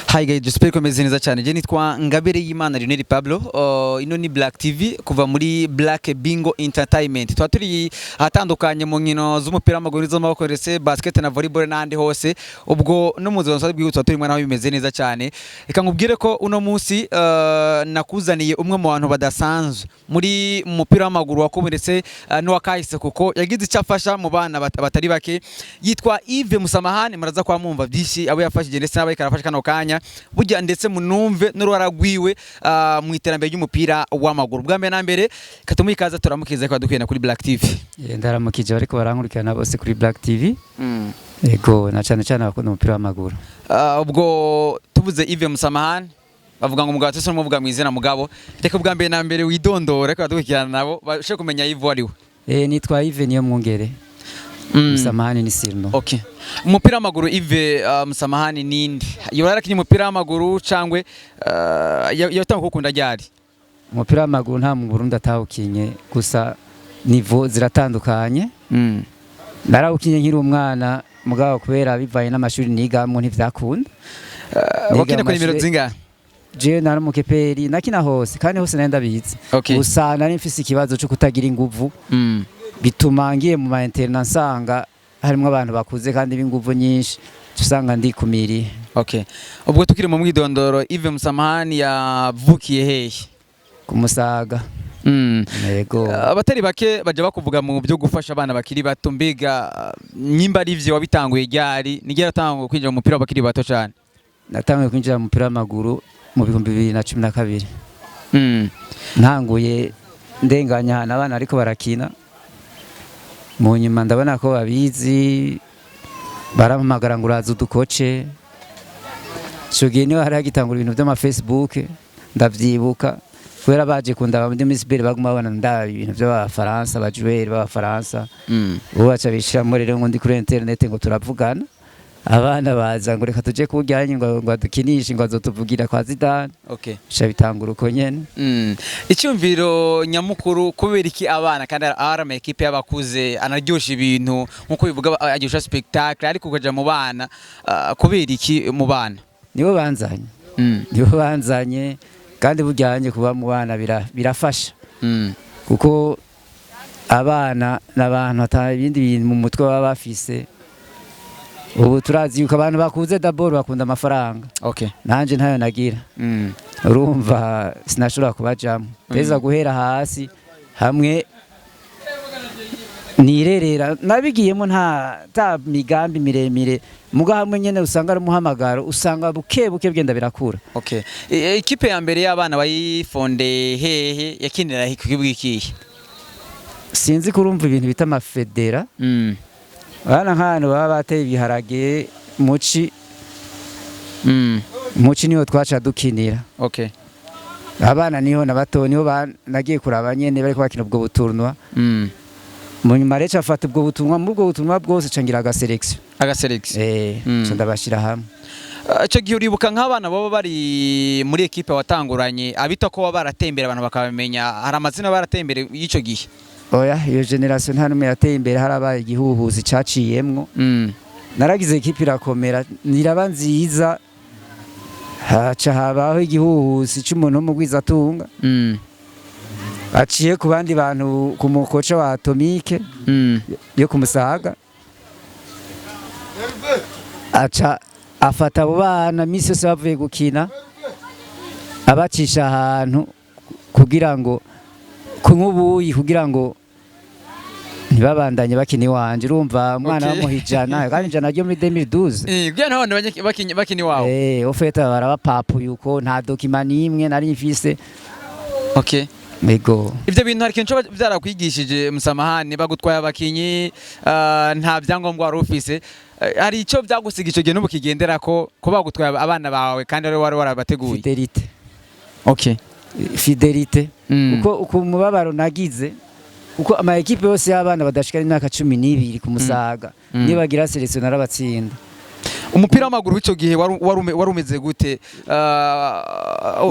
Hi guys, j'espère ko meze neza cyane. Je nitwa Ngabere y'Imana Lionel Pablo. Ino ni Black TV kuva muri Black Bingo Entertainment. Tuba turi ahatandukanye mu nkino z'umupira w'amaguru, z'amaboko, ndetse basket na volleyball n'ahandi hose. Ubwo no mu buzima busanzwe bw'igihugu tuba turimo naho bimeze neza cyane. Reka nkubwire ko uno munsi nakuzaniye umwe mu bantu badasanzwe muri mu mupira w'amaguru wakubu ndetse n'uwa kahise, kuko yagize icyo afasha mu bana batari bake. Yitwa Yves Musamahani. Muraza kwa mwumva byinshi abo yafashije ndetse n'abo ariko arafasha kano kanya burya, ndetse munumve n'uruhara rwiwe mu iterambere ry'umupira w'amaguru. Bwa mbere na mbere katumuha ikaze, turamukiza ko dukwena kuri Black TV. Ndaramukije bariko barankurikirana bose kuri Black TV. Ego, na cyane cyane abakunda umupira w'amaguru. Ubwo tuvuze Yves Musamahani, bavuga ngo umugabo twese n'umuvuga mu izina. Mugabo reka bwa mbere na mbere widondore ko dukurikirana nabo bashobore kumenya Yves uwo ari we. Nitwa Yves Niyo Mwungere. Musamahani ni surnom. Okay. Umupira w'amaguru, Yves Musamahani ninde? Yoba yarakinye umupira w'amaguru cangwe yatanguye kuwukunda ryari? Umupira w'amaguru nta mu Burundi atawukinye, gusa niveau ziratandukanye. Narawukinye nkiri umwana, mugabo kubera bivanye n'amashuri nigamwo ntivyakunda. Niga Wakina ku nimero amashure- zingahe? Jewe nari umukeperi, nakina hose kandi hose nari ndabizi. Gusa nari mfise ikibazo cyo kutagira inguvu, bituma ngiye mu ma internat nsanga harimwo abantu bakuze kandi b'inguvu nyinshi, usanga ndikumiriye. Okay. Ubwo tukiri mu mwidondoro, Yves Musamahani yavukiye hehe? Ku Musaga. Yego. Abatari bake baja bakuvuga mu byo gufasha abana bakiri bato. Mbega nyimba ari ivyo, wabitanguye ryari? Ni ryari watanguye kwinjira mu mupira w'abakiri bato cyane? Natanguye kwinjira mu mupira w'amaguru mu 2012. Ntanguye ndenganya ahantu abana ariko barakina, mu nyuma ndabona ko babizi, barampamagara ngo uraza udukoce. Ico gihe niho hari hagitangura ibintu vy'ama Facebook, ndavyibuka kubera baje kundaba muri Miss Bell, baguma babona ndaba ibintu vy'abafaransa, aba joueurs b'abafaransa. Ubu baca bishiramo rero ngo ndi kuri internet, ngo turavugana. Abana baza ngo reka tuje kurya ngo adukinishe, ngo azotuvugira kwa Zidane. Bica bitangura uko nyene. Icyumviro nyamukuru, kubera iki abana kandi ari ama ekipe y'abakuze anaryosha ibintu nkuko bivuga, aryosha spectacle, ariko ukaja mu bana, kubera iki mu bana? Nibo banzanye. Nibo banzanye, kandi burya kuba mu bana birafasha kuko abana n'abantu ata ibindi bintu mu mutwe baba bafise. Ubu turazi yuko abantu bakuze d'abord bakunda amafaranga. Nanje ntayo nagira. Urumva sinashobora kubajamo, teza guhera hasi hamwe nirerera. Nabigiyemo nta ta migambi miremire, muga hamwe nyene usanga ari umuhamagaro, usanga buke buke bigenda birakura. Okay. Ikipe ya mbere y'abana wayifonde hehe? Yakinira he, ku kibuga ikihe? Sinzi kurumva ibintu bita amafedera. Bana nk'ahantu baba bateye ibiharage muci. Muci niho twaca dukinira. Abana niho na bato niho nagiye kuraba nyene bariko bakina ubwo bu tournoi. Mu nyuma rero afata ubwo butumwa, muri ubwo butumwa bwose ca ngira aga sélection. Aga sélection. Ca ndabashira hamwe. Ico gihe uribuka nk'abana baba bari muri ekipe watanguranye, abita ko baba baratembera abantu bakabamenya, hari amazina baratembere y'ico gihe? Oya, iyo génération nta numwe yateye imbere, harabaye igihuhuzi caciyemwo. Naragize ekipe irakomera, niraba nziza, haca habaho igihuhusi c'umuntu w'umugwizatunga aciye ku bandi bantu, ku mukoca wa Atomike yo kumusaga, aca afata abo bana misi yose bavuye gukina abacisha ahantu kugira ngo kunywa ubuyi, kugira ngo ntibabandanye bakina iwanje. Urumva umwana bamuha 100, kandi 100 ryo muri 2012. Kugira ngo abana bakina iwawe. Au fait barabapapuye uko, nta document n'imwe nari mfise. Ego. Ivyo bintu hari ikintu coba vyarakwigishije, Musamahani? Bagutwaye abakinyi, nta vyangombwa wari ufise. Hari ico vyagusiga ico gihe n'ubu kigendera ko bagutwaye abana bawe kandi ari wari warabateguye? Fidélité. Fidélité. Kuko uko umubabaro nagize, kuko ama ekipe yose y'abana badashikana imyaka 12 ku Musaga, nibagira sélection narabatsinda. Umupira w'amaguru w'ico gihe wari umeze gute?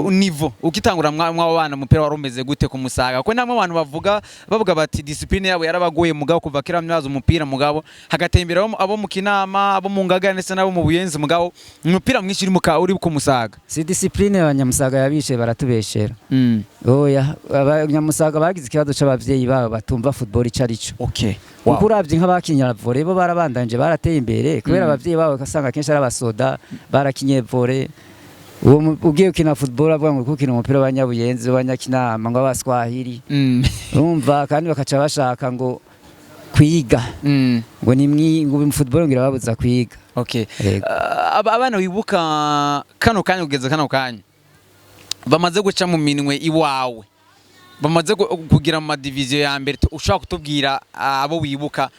Niveau ukitangura mw'abo bana, umupira wari umeze gute ku Musaga? Kuko namwe abantu bavuga bati discipline yabo yarabagoye, mugabo kuva kera mwaza umupira, mugabo hagatembera abo mu Kinama, abo mu Ngagara ndetse n'abo mu Buyenzi, mugabo umupira mwinshi uri ku Musaga. Si discipline y'abanyamusaga yabishe, baratubeshera. Oya, abanyamusaga bagize ikibazo c'abavyeyi babo batumva football ico ari cyo. Kuko uravye nk'abakinya volley, bo barabandanje, barateye imbere kubera abavyeyi babo ugasanga kenshi ari abasoda barakinye volley. Uwo ugiye gukina football avuga ngo uriko ukina umupira w'abanyabuyenzi, w'abanyakinama, ngo abaswahili. Urumva, kandi bakaca bashaka ngo kwiga, ngo ni ngo football ngo irababuza kwiga. Yego. Abana wibuka kano kanya, kugeza kano kanya, bamaze guca mu minwe iwawe, bamaze kugira mu madiviziyo ya mbere, ushobora kutubwira abo wibuka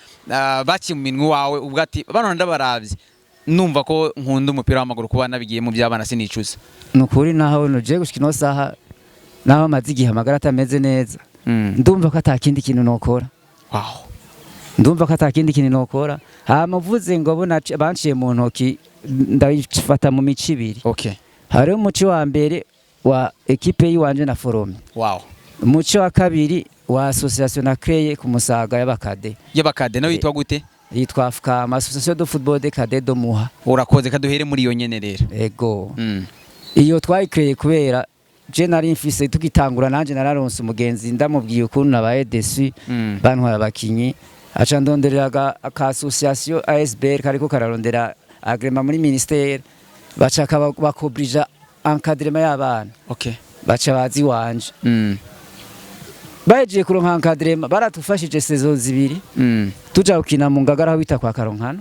baciye mu minwe iwawe, ubwo ati bano ndabaravye numva ko nkunda umupira w'amaguru, kuba nabigiye mu by'abana sinicuza? Ni ukuri, naho nuje gushika ino saha, naho amaze igihe amagara atameze neza, ndumva ko atakindi kintu nokora. Ndumva ko atakindi kintu nokora. Hama uvuze ngo bo banciye mu ntoki, ndabifata mu mico ibiri. Hariho umuco wa mbere wa équipe yiwanje na forome. Umuco wa kabiri wa association na créé ku Musaga y'aba cadets. Y'aba cadets nawe yitwa gute? Yitwa AFCAM, Association de Football des Cadets de Muha. Urakoze, kaduhere muri iyo nyene rero. Ego. Iyo twayikreye kubera je nari mfise, tugitangura nanje nararonse umugenzi, ndamubwiye ukuntu nabaye déçu, bantwara abakinyi, aca ndonderera aka association ASBL kariko kararondera agrément muri ministère, baca bakobrija encadrement y'abana. Baca bazi wanje. Bahejeje kuronka encadrement, baratufashije saison 2, tuja gukina mu Ngagara aho bita kwa Karonkano.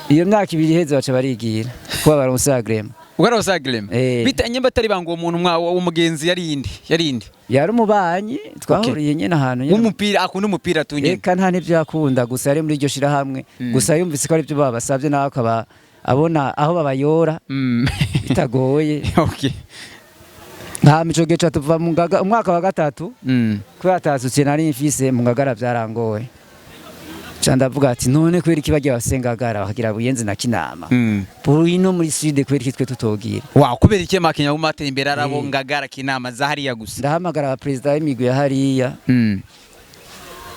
Iyo myaka 2 iheze, baca barigira kuba baronse agrément. Ugarose agrément? Eh. Bita nyemba atari banga, uwo muntu mwa uwo mugenzi yari inde, yari inde? Yari umubanyi, twahuriye nyene ahantu nyene. W'umupira, akunda umupira tu nyene? Eka, nta n'ivyo yakunda, gusa yari muri iryo shirahamwe. Gusa yumvise ko ari byo babasabye, nawe akaba abona aho babayora bitagoye. Nta mico gihe tuva mu Ngaga umwaka wa gatatu, kubera atasutse nari mfise mu Ngagara byarangoye. Ca ndavuga ati none kubera iki bagiye basengagara bakagira Buyenzi na Kinama, ino muri sud kubera iki twe tutogira? Wow, kubera iki makenya gumatera imbere arabo Ngagara, Kinama za hariya gusa? Ndahamagara abaperezida b'imigwi ya hariya,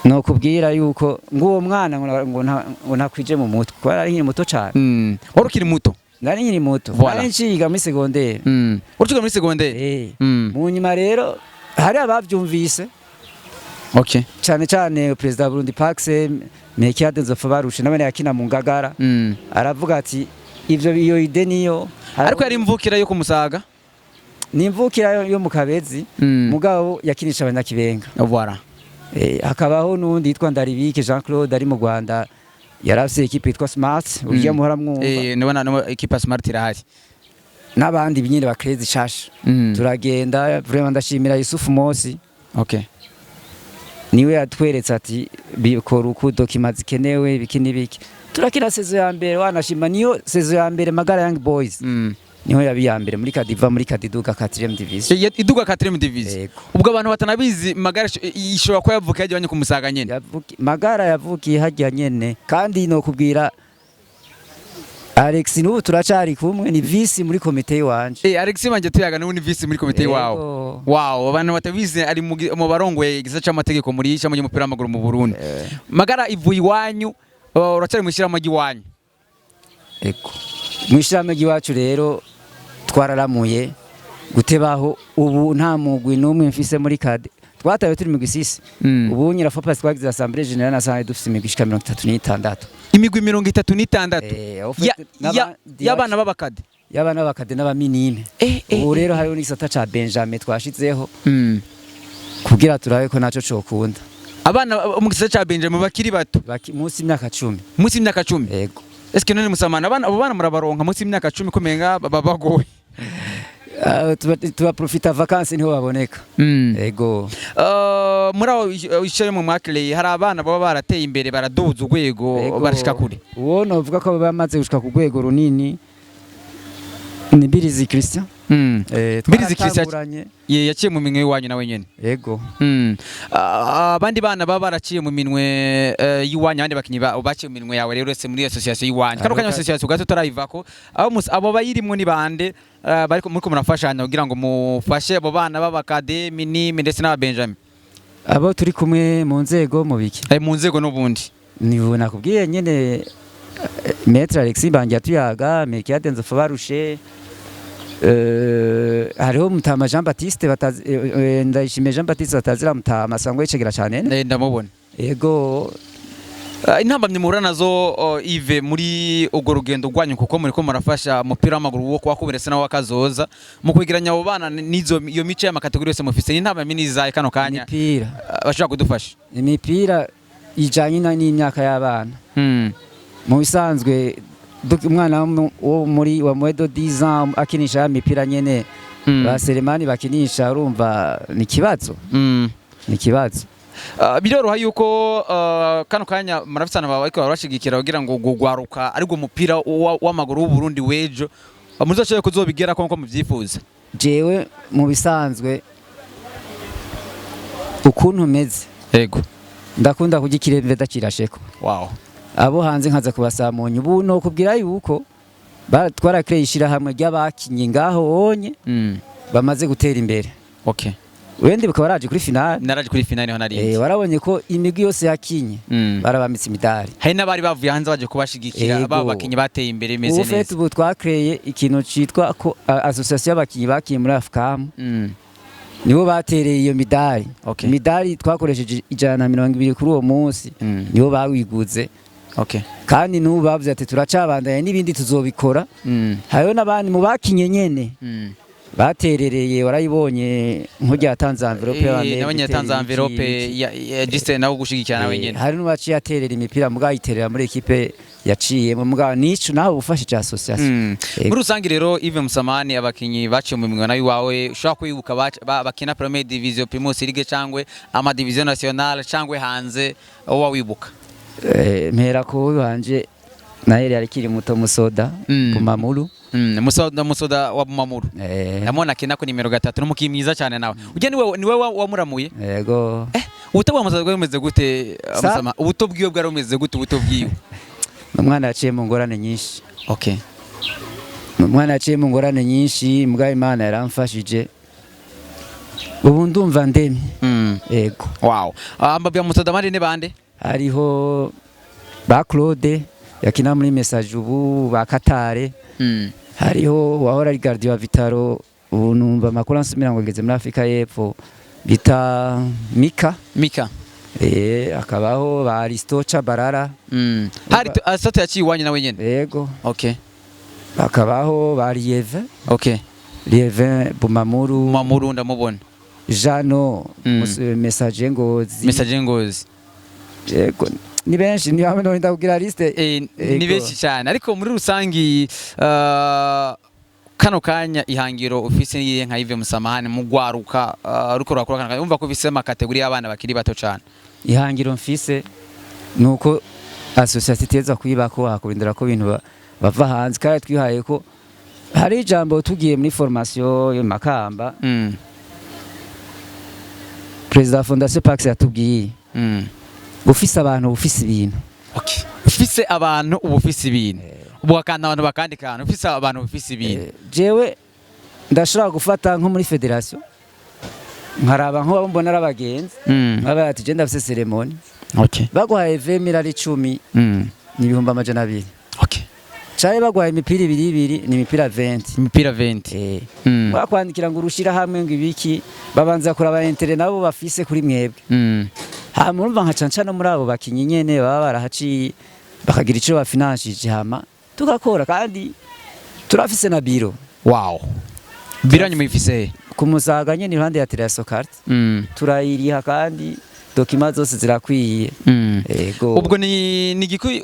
nokubwira yuko nguwo mwana ngo ntakwije mu mutwe, kuko nari nkiri muto cane. Wari ukiri muto? Nari nkiri muto. Voilà. Nari nciga muri secondaire. Wari ukiga muri secondaire? Eh. Mu nyuma rero hari abavyumvise, cane cane perezida wa Burundi Pax Melchiade Nzopfa Barushe, nawe yakina mu Ngagara, aravuga ati ivyo iyo idée niyo. Ariko yari imvukira yo kumusaga? Ni imvukira yo mu Kabezi, mugabo yakinisha abanyakibenga. Voilà. Hakabaho n'uwundi yitwa Ndaribike Jean Claude ari mu Rwanda, yari afise équipe yitwa Smart urya muhora mwumva. Eh, nibona no équipe Smart irahari. N'abandi nyine ba Crazy Shasha. Turagenda, vraiment ndashimira Yusufu Mosi. Niwe yatweretse ati bikora uku, documents zikenewe ibiki n'ibiki. Turakina saison ya mbere, wanashima niyo saison ya mbere Magara Young Boys niho yabi ya mbere muri Kadiva, muri Kadiduga 4e division. Iduga 4e division? Yego. Ubwo abantu batanabizi, Magara ishobora kuba yavuka yajyanye kumusaga nyene? Magara yavukiye hajya nyene, kandi no kubwira Alex n'ubu turacari kumwe, ni vice muri komite yiwanje. Eh, Alex banje tuyaga n'ubu ni vice muri komite iwawe? Yego. Wow, abantu batabizi, ari mu barongoye igisata c'amategeko muri ishami ry'umupira w'amaguru mu Burundi. Magara ivuye iwanyu, uracari mu ishyirahamwe ry'iwanyu? Ego. Mu ishirahamwe ry'iwacu rero twararamuye gutebaho, ubu nta mugwi n'umwe mfise muri cadet. Twataye turi migwi sisi. Ubu nyirafopas twagize assemblée générale nasanze dufise imigwi ishika 36. Imigwi 36? Eh, au fait, Y'abana b'aba cadets? Y'abana b'aba cadets n'aba minimes. Ubu rero hariho n'igisata ca Benjamin twashizeho kugira turabe ko naco cokunda. Abana mu gisata ca Benjamin bakiri bato? Munsi y'imyaka 10. Munsi y'imyaka 10? Ego. Eske none musamana abana, abo bana murabaronka munsi y'imyaka 10, kumenga baba bagoye? Ah, tuba profita vacances niho baboneka. Ego. Muri aho wicaye mu mwakireye, hari abana baba barateye imbere, baraduza urwego, Ego. barashika kure? Uwo novuga ko bamaze gushika ku rwego runini ni Mbirizi Christian. Mbirizi Christian Twaratanguranye. Ye yaciye mu minwe y'iwanyu nawe nyene? Ego. Abandi bana baba baraciye mu minwe y'iwanyu, abandi bakinyi baciye mu minwe yawe rero uretse muri association y'iwanyu, kano kanya association gato tarayivako, abo bayirimwo ni bande, bariko muriko murafashanya kugira ngo mufashe abo bana b'aba cadets, minimes ndetse n'aba benjamin? Abo turi kumwe mu nzego mu biki? Mu nzego n'ubundi. Ni nakubwiye nyene, Maître Alexis Bangira tuyaga, Melchiade Nzofa barushe, hariho Mutama Jean Baptiste batazi, Ndayishimiye Jean Baptiste batazira Mutama sangwe yicegera cyane. Ndamubona. Ego. Intambamyi muhura nazo, Yves, muri urwo rugendo rwanyu, kuko muriko murafasha umupira w'amaguru wo kwa ndetse nawo wakazoza mu kwegeranya abo bana n'izo iyo mice y'ama catégories yose mufise, ni intambamyi nizaye kano kanya Imipira. Bashobora kudufasha? Imipira ijanye n'imyaka y'abana. Mu bisanzwe umwana wo muri wa moins de 10 ans akinisha ya mipira nyene ba Selemani bakinisha, urumva ni kibazo. Ni kibazo. Biroroha yuko kano kanya murafisana bawe ariko barabashigikira kugira ngo gugwaruka ariko umupira w'amaguru w'u Burundi w'ejo muzoshobore kuzobigera ko nko muvyifuza? Jewe mu bisanzwe ukuntu meze, ndakunda kurya ikiremve ndakirasheko. Abo hanze nkaza kubasamunya. Ubu nokubwira yuko twarakreye ishirahamwe ry'abakinyi ngaho onye bamaze gutera imbere. Wende bikaba baraje kuri finale. Naraje kuri finale, niho narindi. Warabonye ko imigwi yose yakinye barabambitse imidari. Hari n'abari bavuye hanze baje kubashigikira. Baba bakinyi bateye imbere bimeze Ubu fait neza. ubu twakreye ikintu citwa ko association y'abakinyi bakinye muri AFCAM, nibo batereye iyo midari. Imidari twakoresheje 120 kuri uwo munsi, nibo bawiguze. Kandi n'ubu bavuze ati turacabandanya n'ibindi tuzobikora. Hariho n'abandi mu bakinye nyene baterereye, warayibonye nk'urya yatanze enveloppe. Nabonye yatanze enveloppe ya Justin nawe gushigikira nawe nyene. Hari n'uwaciye aterera imipira mugabo ayiterera muri équipe yaciyemo, mugabo nico nawe ubufashije association. Muri rusange rero, Yves Musamani, abakinyi baciye mu migwi nawe iwawe ushobora kwibuka bakina Première Division, Primus League cangwe ama Division Nationale cangwe hanze, wowe wibuka? Mpera ko wanje naye yari akiri muto, Musoda Bumamuru. Musoda wa Bumamuru. Ndamubona akina ku nimero 3, n'umukinyi mwiza cyane nawe. Ujya niwe wamuramuye? Yego. Ubuto bwa Musoda bwari bumeze gute? Sa? Musama, ubuto bwiwe bwari bumeze gute, ubuto bwiwe? Umwana yaciye mu ngorane nyinshi. Umwana yaciye mu ngorane nyinshi, mbwa Imana yaramfashije, ubu ndumva ndemye. Yego. Wow. Mbabwira Musoda mari ne bande? Hariho ba Claude yakina muri Message ubu, ba Katare. Hariho wahora ari gardien wa Vitaro, ubu numva amakuru ansumira ngo ngeze muri Afrika y'Epfo, bita Mika. Mika. Akabaho ba Aristo Chabarara. Hari Aristote yaciye iwanyu nawe nyene? Yego. Bakabaho ba Lieve. Lieve Bumamuru. Mamuru ndamubona. Jano Message Ngozi. Message Ngozi. Yego, ni benshi, ni hamwe no ndakubwira liste. Ni benshi cyane, ariko muri rusangi kano kanya ihangiro ufise niye nka Yves Musamahani mu gwaruka ariko urakora kano kanya, umva ko ufise ama catégories y'abana bakiri bato cyane? Ihangiro mfise nuko association iteza kwibako hakurindira ko ibintu bava hanze, kandi twihaye ko hari ijambo tugiye muri formation yo Makamba, Président wa Fondation Pax yatubwiye: ufise abantu ufise ibintu. Okay. Ufise abantu uba ufise ibintu, ubu wakanda abantu bakandika ahantu, ufise abantu ufise ibintu. Jewe ndashobora gufata nko muri fédération nkaraba nko mbona ari abagenzi, nkaba ati je ndafise cérémonie, baguhaye 20 mille ari 10, ni 200,000. Caye baguhaye imipira ibiri ibiri, ni imipira 20. Imipira 20. Bakwandikira ngo urushira hamwe ngo ibiki, babanza kuraba intérêt nabo bafise kuri mwebwe. Hama urumva nka canca no muri abo bakinyi nyene baba barahaciye bakagira ico bafinanshije, hama tugakora, kandi turafise na biro. Wow, biranyu muyifise he? Ku Musaga nyene, iruhande ya Teraso Carte. Turayiriha kandi documents zose zirakwiye. Ego. Ubwo ni igiki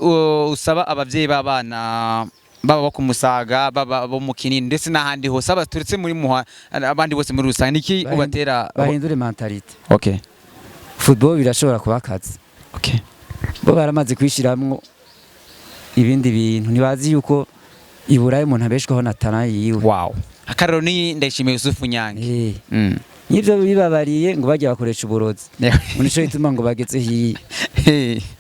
usaba abavyeyi b'abana baba bo ku Musaga, baba bo mu Kinini ndetse n'ahandi hose, aba turetse muri muha abandi bose muri rusange, niki ubatera? Bahindure mentalité. Football birashobora kuba akazi. Bo baramaze kwishiramwo ibindi bintu, ntibazi yuko iburayi umuntu abeshwaho na talent yiwe. Akarero ni Ndayishimiye Yusufu Nyange. Nk'ivyo bibabariye ngo bajya bakoresha uburozi, ngo nico gituma ngo bageze hiya.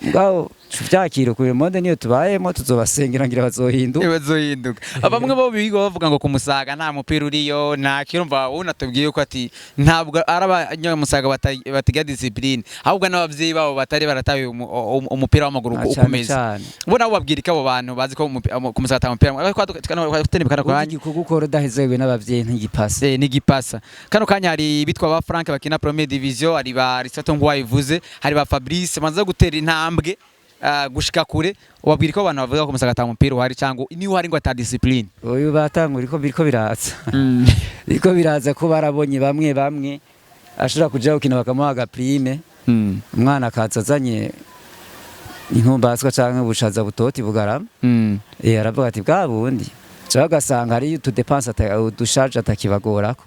Mugabo tuvyakira kure, monde niyo tubayemo, tuzobasengera ngira bazohinduka. Bazohinduka. Bamwe bo biga bavuga ngo kumusaga nta mupira uriyo, nta kirumva. Wowe unatubwiye ko ati ntabwo ari abanyamusaga batiga discipline, ahubwo n'abavyeyi babo batari barataye umupira w'amaguru Ah, uko cane umeze. cane. Bo nabo babwira iki abo bantu bazi ko kumusaga ata mupira? Kano Burya kanya igikorwa ukora udahezewe n'abavyeyi ntigipase. Nigipasa. Kano kanya hari bitwa ba Frank bakina Première Division, hari ba Aristote ngo wayivuze, hari ba Fabrice banza gutera intambwe gushika kure. Ubabwira ko abantu bavuga ko Musaga ata mupira uhari, cyangwa niba uhari ngo ata discipline. Uyu batangura ko biriko biraza, biriko biraza ko barabonye bamwe bamwe ashobora kuja gukina bakamuha agaprime, umwana akaza azanye intumbaswa canke ubushaza butoti bugarama. Aravuga ati bwa bundi, canke ugasanga hariyo utudépenses, udusharge atakibagorako.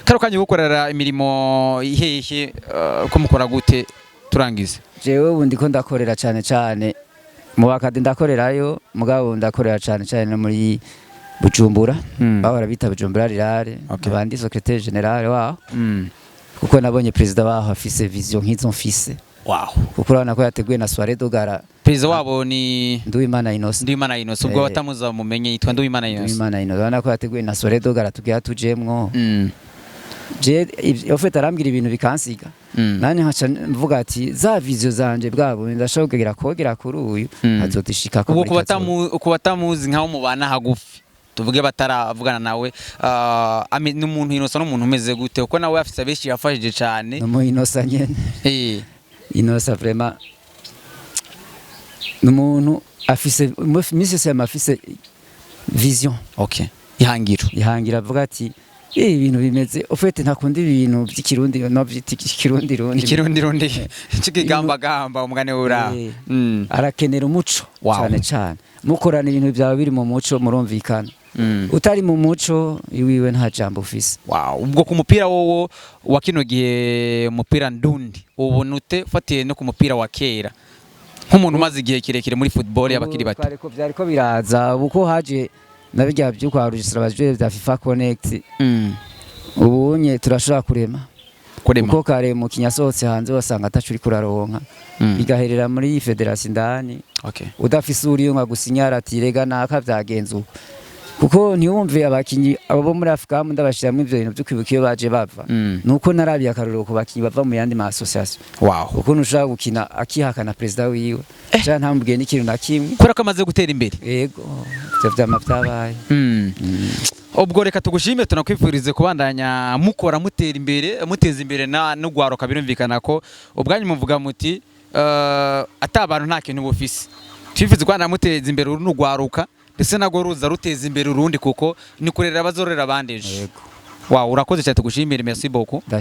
Kano kanya gukorera imirimo ihehe, ko mukora gute? Turangize. Jewe ubu ndiko ndakorera cane cane mu bakade, ndakorerayo, mugabo ndakorera cane cane no muri Bujumbura. Bahora bita Bujumbura Rirare. Abandi secrétaire général waho, kuko nabonye perezida waho afise vision nk'izo mfise, kuko urabona ko yateguye na soirée de gala. Perezida wabo ni Nduwimana Innocent. Nduwimana Innocent. Ubwo batamuza mumenye yitwa Nduwimana Innocent. Nduwimana Innocent, urabona ko yateguye na soirée de gala tugira tujemwo. Je en fait arambwira ibintu bikansiga, nanje nkaca mvuga ati za vision zanje bwabo ndashobora kugera kogera kuri uyu, azodishikako Ubwo muri kazoza. ku batamuzi nkaho mubana hagufi, tuvuge bataravugana nawe, n'umuntu Innocent n'umuntu umeze gute? Kuko nawe afise abenshi yafashije cane. Numu Innocent nyene. Innocent vraiment numuntu afise misi yose yama afise vision. Okay, ihangiro. Ihangira, avuga ati ibi bintu bimeze, en fait ntakunda ibintu by'ikirundi no byita ikirundi rundi. Ikirundi rundi cikigambagamba umugani ura. Arakenera umuco. Cyane cyane mukorana ibintu byawe biri mu muco, murumvikana. Utari mu muco iwiwe nta jambo ufise. Wow, ubwo ku mupira wowo wa kino gihe, umupira ndundi ubona ute, ufatiye no ku mupira wa kera, nk'umuntu umaze igihe kirekire muri football y'abakiri bato? Twariko vyariko biraza uko haje na bijya byo kwa registra abajure bya FIFA Connect. Ubunye turashobora kurema. Kurema. Kuko kare umukinyi asohotse hanze wasanga ataco uriko uraronka, bigaherera muri fédération indani, udafise uriyo nka gusinyara ati rega naka vyagenze uko, kuko ntiwumve abakinyi abo bo muri Afrika ndabashiramwo ivyo bintu vyo kwibuka iyo baje bava. Nuko narabiye akarorero ku bakinyi bava mu yandi ma association, ukuntu ushobora gukina akihakana perezida wiwe canke ntamubwiye n'ikintu na kimwe. Kubera ko amaze gutera imbere. Yego, ivyo vyama vyabaye. Ubwo reka tugushime, tunakwifurize kubandanya mukora, mutera imbere, muteza imbere na n'ugwaruka. Birumvikana ko ubwanyu muvuga muti ata abantu nta kintu bufise. Twifuza kubandanya muteza imbere uru n'ugwaruka, ndetse nagwo ruza ruteza imbere urundi, kuko ni kurera abazorera abandi ejo. Yego. Wow, urakoze cyane, tugushimire, merci beaucoup. Ndashimye.